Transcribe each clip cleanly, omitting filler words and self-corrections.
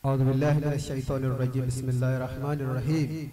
أعوذ بالله من الشيطان الرجيم بسم الله الرحمن الرحيم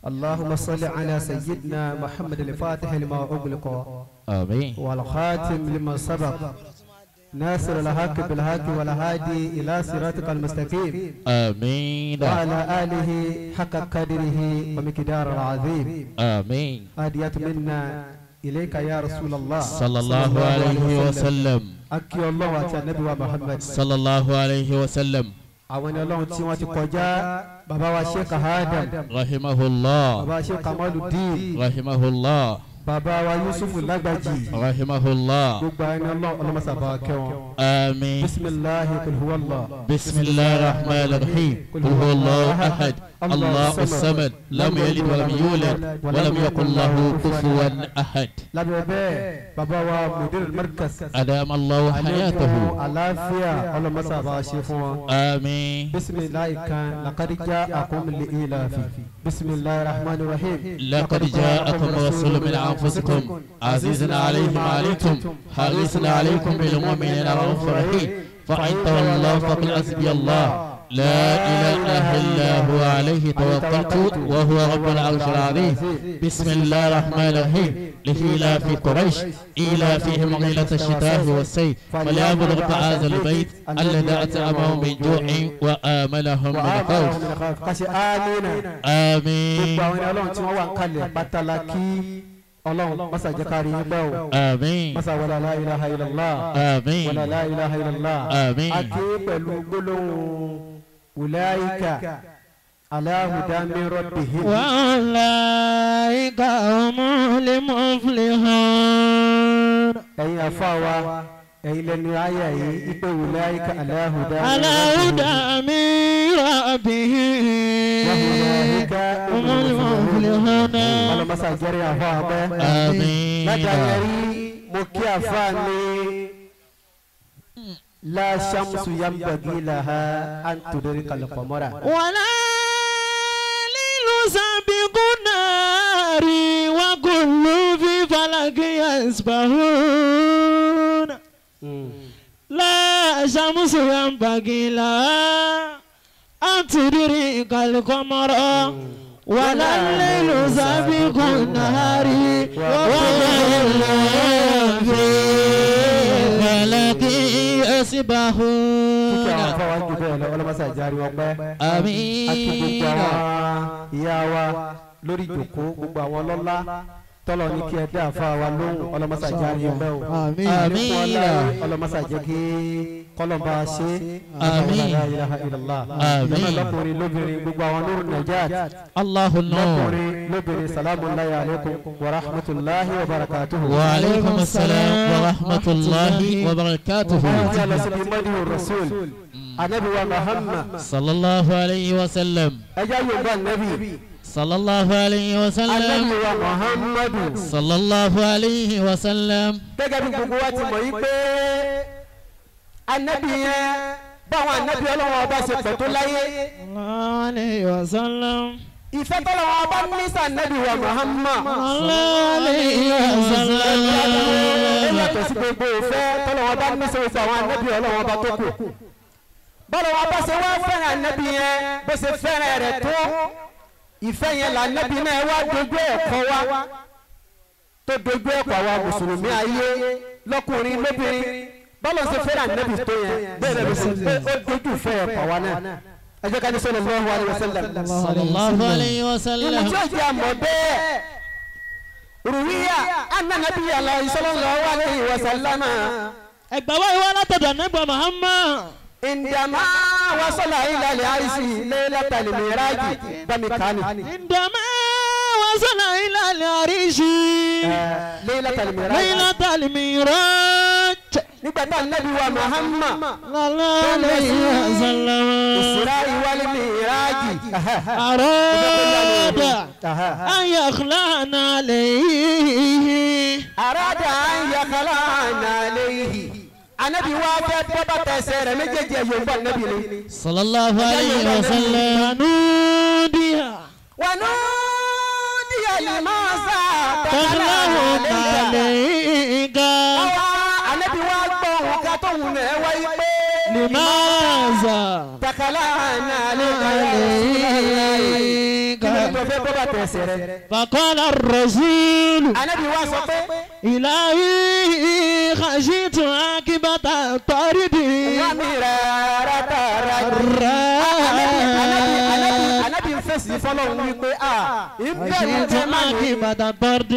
اللهم صل على سيدنا محمد الفاتح لما أغلق آمين والخاتم لما سبق ناصر الحق بالحق والهادي إلى صراطك المستقيم آمين وعلى آله حق قدره ومقداره العظيم آمين هدية منا إليك يا رسول الله صلى الله عليه وسلم أكي الله àti Ànábì wa Muhammad صلى الله عليه وسلم àwọn ẹni Ọlọ́run tí wọ́n ti kọjá bàbá wa Sheikh Adam rahimahullah bàbá Sheikh Kamaluddin rahimahullah bàbá wa Yusuf Lágbàjì rahimahullah gbogbo ẹni Ọlọ́run ọlọ́mọsàbà kẹwọn. آمين bisimilahi kul huwa Allah. بسم الله الرحمن الرحيم قل هو الله أحد الله الصمد لم يلد ولم يولد ولم يكن له كفوا أحد lábẹ́ bẹ́ẹ̀ bàbá wa mudir markaz أدام الله حياته àlékún àlàáfíà ọlọ́mọsàbà ṣe fún wọn. آمين bisimilahi kan laqad ja'akum li ilafi bisimilahi rahman rahim. لقد جاءكم رسول من أنفسكم عزيز عليه ما عليتم حريص عليكم بالمؤمنين رؤوف رحيم فإن تولوا فقل حسبي الله لا إله إلا هو عليه توكلت وهو رب العرش العظيم بسم الله الرحمن الرحيم لإيلاف قريش إيلافهم رحلة الشتاء والصيف فليعبدوا رب هذا البيت الذي أطعمهم من جوع وآمنهم من خوف kàṣe amina. آمين gbogbo àwọn ẹni Ọlọ́run tí wọ́n wà ń kalẹ̀ pátálàkì Ọlọ́run masa jẹ́ ká rí yín pẹ́ o آمين masa wàlá la ilaha illallah آمين wàlá la ilaha illallah. آمين a ké pẹ̀lú gbólóhùn ulaika ala hudan min rabbihim. وأولئك هم المفلحون ẹ̀yin àfa wa ẹ̀yin lẹnu ayé yìí ipe ulaika ala hudan min على rabbihim. هدى من ربهم وأولئك هم المفلحون ọlọ́mọsá jẹ́rìí àfa àpẹ́. آمين ládàáyẹrí mo kí àfa mi la shamsu yambagi laha an tudrika al-qamara. ولا ليل سابق النار وكل في فلك يسبحون لا شمس ينبغي لها أن تدرك القمر ولا الليل سابق النهار وكل في فلك kíkẹ́ àwọn يسبحون afa wa jù bẹ́ẹ̀ lọ ọlọ́mọsá jẹ́rìí wọn pẹ́. àti gbogbo آمين àwọn ìyá wa lórí ìjòkó gbogbo àwọn ọlọ́lá tọ́lọ̀ ní kí ẹ dá àfa wa lóhùn ọlọ́mọsá jẹ́rìí pẹ́ o. آمين ọlọ́mọsá jẹ́ kí kọ́lọ́mbà ṣe. Àmín. La ilaha illallah. Àmín. Ìjọba lọ́kùnrin lóbìnrin gbogbo àwọn lóru Najat الله النور lọ́kùnrin lóbìnrin salamu alayhi alaykum wa rahmatulahi wa barakatuhu. وعليكم السلام ورحمة الله وبركاته Wọ́n ti lọ síbi mọ́dí rasul anabi wa Muhammad صلى الله عليه وسلم ẹja yorùbá anabi صلى الله عليه وسلم anabi wa Muhammadu. صلى الله عليه وسلم Gẹ́gẹ́ bí gbogbo wa ti mọ̀ yí pé anabi yẹn báwọn anabi ọlọ́wọ́ ọba ṣe pọ̀ tó láyé عليه وسلم ìfẹ́ tọ́lọ́wọ́ ọba ní sànẹ́bí wa Muhammad. الله عليه وسلم Ó yàtọ̀ sí gbogbo ìfẹ́ tọ́lọ́wọ́ bá ní sọ̀rọ̀ àwọn anabi ọlọ́wọ́ ọba tó kù. Bọ́lọ́wọ́ bá ṣe wá fẹ́ràn anabi yẹn bó ṣe fẹ́ràn rẹ̀ tó ìfẹ́ yẹn lànàbí náà wá dojú ẹ̀kọ́ wa tó dojú ẹ̀kọ́ àwa mùsùlùmí ayé lọ́kùnrin lóbìnrin bọ́lọ̀ ṣe fẹ́ràn anabi tó yẹn bẹ́ẹ̀ ló ṣe ó dojú ìfẹ́ ẹ̀kọ́ wa náà ẹ jẹ́ ká ní sallallahu alaihi wasallam. صلى الله عليه Ìmú وسلم tí ó jẹ́ àmọ́ bẹ́ẹ̀ ruwiya anna nabiyya sallallahu alaihi wasallam ẹgbà wáyé wá látọ̀dọ̀ nígbà Muhammad indama wasala ila al-arshi laylatal miraji bami kani indama wasala ila al-arishi laylatal miraji laylatal miraj nígbà tá nàbí wa Muhammad sallallahu alayhi wa sallam Isra'i wal miraji arada an yakhla'na alayhi arada an yakhla'na alayhi anabi wa fẹ́ bọ́ bàtà ẹsẹ̀ rẹ̀ méjèèjì ẹ̀yọ̀ ń bọ̀ nàbí ni. صلى الله عليه وسلم nudiya ونودي لماذا takhlahu alayka Àwa ànábì wa gbọ́ òun ká tóun náà wáyé pé. لماذا تخلعنا عليك فقال الرسول إلهي خشيت عاقبة الطرد خشيت عاقبة الطرد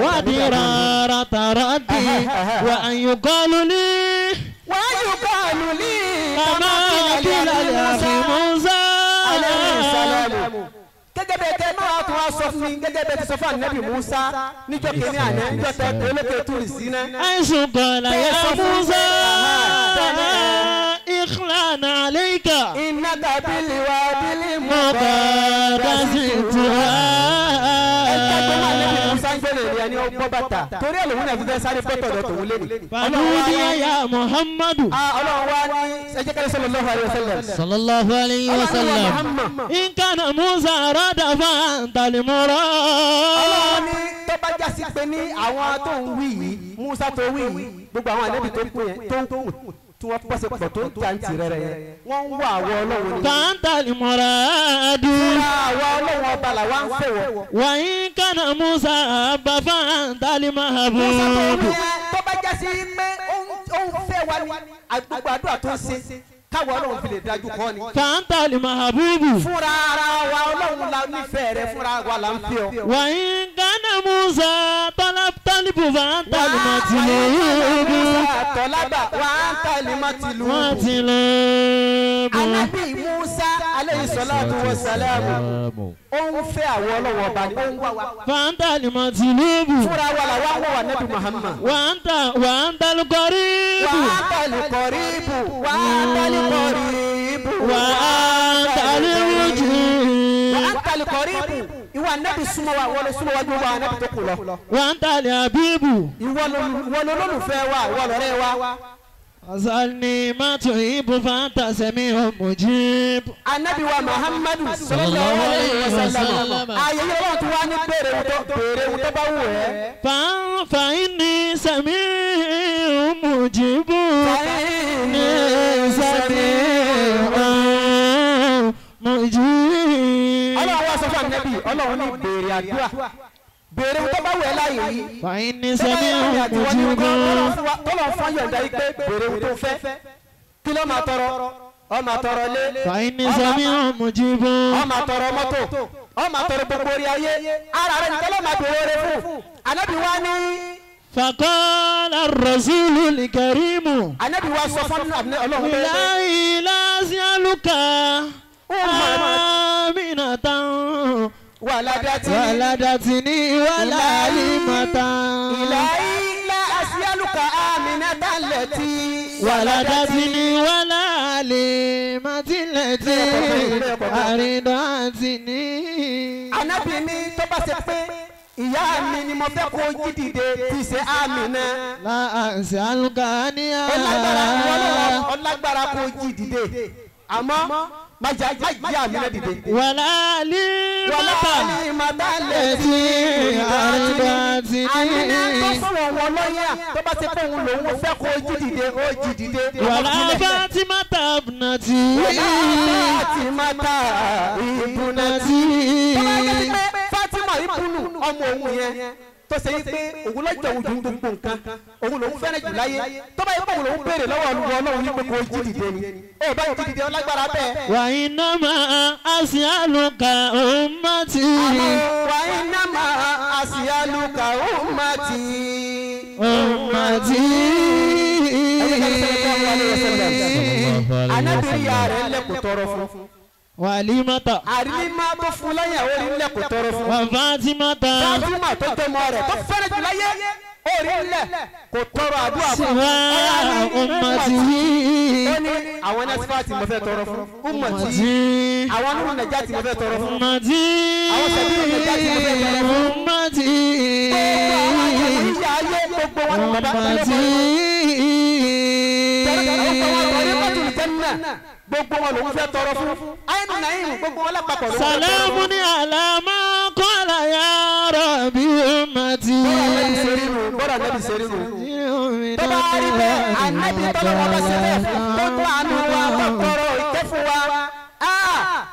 ودرارة الرد وأن يقال لي كما قيل لأخي موسى عليه السلام. Gẹ́gẹ́ bẹ́ẹ̀ tẹ́ máa tún wá sọ fún mi gẹ́gẹ́ bẹ́ẹ̀ ti sọ fún ànábì Musa níjọ́ kìíní àná níjọ́ tẹ́ olókè túrì sí náà. àìsùn kọ̀ọ̀lá yà Musa ìkìlànà àlẹ́kà. Iná tàbílì wà bílí mọ̀kàdásí tiwa. Ẹ tẹ́gbọ́n máa nẹ́bí Musa ń gbẹ́lẹ̀ ní ẹni ó bọ́ bàtà torí ẹ̀ lòun náà fi fẹ́ sáré bọ́tọ̀ lọ tòun lé ní. Fàdúdí ya Muhammadu. Ọlọ́run wá ní ẹjẹ́ kẹ́lẹ́ sallallahu alaihi wasallam. Sallallahu alaihi wasallam. In kana Musa arada fa'anta al-murad. Ọlọ́run ní tó bá jásí pé ní àwọn tó ń wí yìí Musa tó wí yìí gbogbo àwọn ànábì tó kú yẹn tó ń kù tí wọ́n pọ̀sẹ̀ pọ̀ tó ń jà ń tì rẹ̀rẹ̀ yẹn wọ́n ń wá àwọ̀ ọlọ́run ni. Fa'anta al-murad. Fúnra àwọ̀ ọlọ́run ọba làwa ń fẹ́ wọ. Wa in kana Musa abba fa'anta al-mahbub. Musa tó wí yẹn tó bá jásí pé ó ń fẹ́ wa ní gbogbo àdúrà tó ń ṣe káwọ ọlọ́run fi lè dájú kọ́ ni. Fa'anta al-mahbub. Fúnra ara wa ọlọ́run la nífẹ̀ẹ́ rẹ fúnra wa là ń fi ọ. Wa in kana Musa talibu fa'anta al-matlub. Tọ́lábà wa anta al-matlub. Ànábì Musa alayhi salatu wa salam ó ń fẹ́ àwọn ọlọ́wọ́ ọba ni ó ń wá wa. Fa'anta al-matlub. Fúnra wa là wá ń wá Nábì Muhammad. Wa anta al-qarib. Wa anta al-qarib. Wa anta al-qarib. Wa anta al-wujud. Wa anta al-qarib. Ìwọ Ànábì súnmọ́ wa, ìwọ ló súnmọ́ wa ju wa Ànábì tó kù lọ. Wa anta al-habibu. Ìwọ lolólùfẹ́ wa, ìwọ lọ̀rẹ́ wa. Azalni ma tuhibu fa'anta sami'un mujib. Ànábì wa Muhammadu sallallahu alayhi wa sallam. Ààyè yìí lọ́wọ́ tí wàá ní béèrè wù tó bá wù ẹ́. Fa inni sami'un mujib. Fa inni sami'un mujib. Ọlọ́run wá sọ fún Ànábì, Ọlọ́run ní béèrè àdúrà. Béèrè tó bá wù ẹ́ láàyè yìí. Fa inni sami'un mujib. Tọ́lọ̀ fún yọ̀ǹda yìí pé béèrè tó fẹ́. Kí ló máa tọrọ? Ó máa tọrọ lé. Fa inni sami'un mujib. Ó máa tọrọ mọ́tò. Ó máa tọrọ gbogbo orí ayé. Ara rẹ̀ nìkan ló máa béèrè rẹ̀ fún. Ànábì wa ní. Faqala ar-rasulu al-karim. Ànábì wa sọ fún Ọlọ́run pé. Ilahi la as'aluka aminatan. Waladatini walalimatan. Ilahi la as'aluka aminatan lati. Waladatini walalimatin lati. Aridatini. Ànábì ní tó bá ṣe pé ìyá mi ni mo fẹ́ kó jí dìde tí ṣe Àmínà. La as'aluka ni a. Ọlágbára kó jí dìde àmọ́ má jẹ́ Àmínà dìde. Wàlálí mata lẹ́tí àrídàtì ní. Àmínà tó sọ̀rọ̀ wọn lọ́yà tó bá ṣe pé òun lòun fẹ́ kó jí dìde ó jí dìde. Wàlá Fatimata ibnati. Wàlá Fatimata ibnati. Tó bá yẹ kí pé Fatima ibùnú ọmọ òun yẹn tó ṣe yí pé òun lọ́jọ́ òun ju gbogbo nǹkan òun lòun fẹ́ràn jù láyé tó bá yẹ pé òun lòun béèrè lọ́wọ́ olùwọ́ ọlọ́run yí pé kò jí dìde ni ó bá jí dìde ọlágbára bẹ́ẹ̀. Wa innama as'aluka ummati. Wa innama as'aluka ummati. Ummati. Ànábì ya rẹ̀ lẹ́kùn tọrọ fún. Wàlímọ́tà. Àrílímà tó fún lẹ́yìn àwọn orílẹ̀ kò tọrọ fún. Wà Fátímọ́tà. Fátímà tó tọmọ rẹ̀ tó fẹ́rẹ̀ jù láyé orílẹ̀ kò tọrọ àdúrà fún. Siwa ummati. Ó ní àwọn nẹ́sífàtì mo fẹ́ tọrọ fún. Ummati. Àwọn nínú nàìjíríà tí mo fẹ́ tọrọ fún. Ummati. Àwọn sẹ́bí nàìjíríà tí mo fẹ́ tọrọ fún. Ummati. Gbogbo àwọn àjẹmọ́ ìyá ayé gbogbo wọn bàbá Ummati. Gbogbo wọn lòún fẹ́ tọrọ fún. Àyìn nàìm gbogbo wọn lápapọ̀ lòún fẹ́ tọrọ fún. Salamun ala ma قال يا ربي أمتي. Bọ́dà nẹ́bí ṣe rí nu. Tó bá rí bẹ́ẹ̀, ànábì tọ́lọ́wọ́ bá ṣe bẹ́ẹ̀ fún tó tó àánú wa tó tọrọ ìkẹ́ fún wa.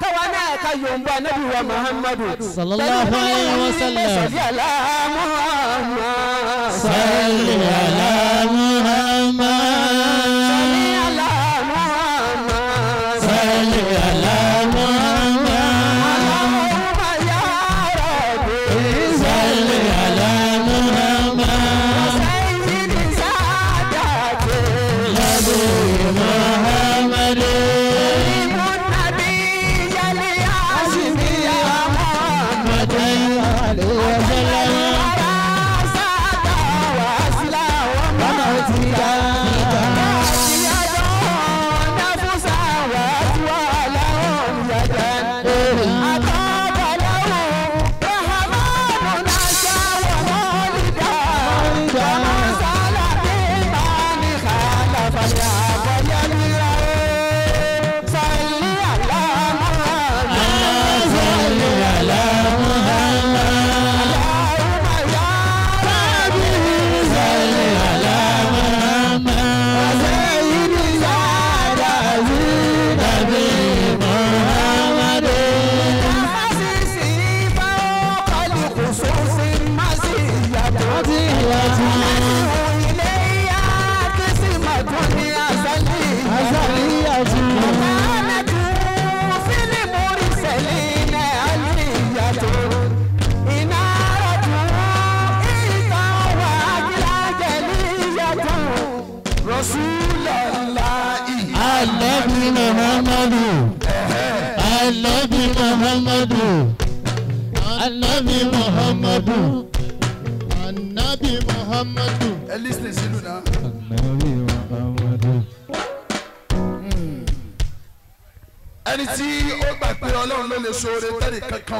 Káwa náà ká yòǹbó ànábì wa Muhammadu. Sallallahu alayhi wa sallam. Salli ala Muhammad. Salli ala Muhammad. Salli ala Muhammad. Salli ala Muhammad. Allahumma ya Rabbi. Salli ala Muhammad. Sayyidi saadati. Nabi Muhammad. Anabi Muhammadu, Anabi Muhammadu, Anabi Muhammadu, Anabi Muhammadu. Ẹ lísìn sínú náà. Anabi Muhammadu. Ẹni tí ó gbà pé Ọlọ́run ló lè ṣoore tẹ́lẹ̀ kankan.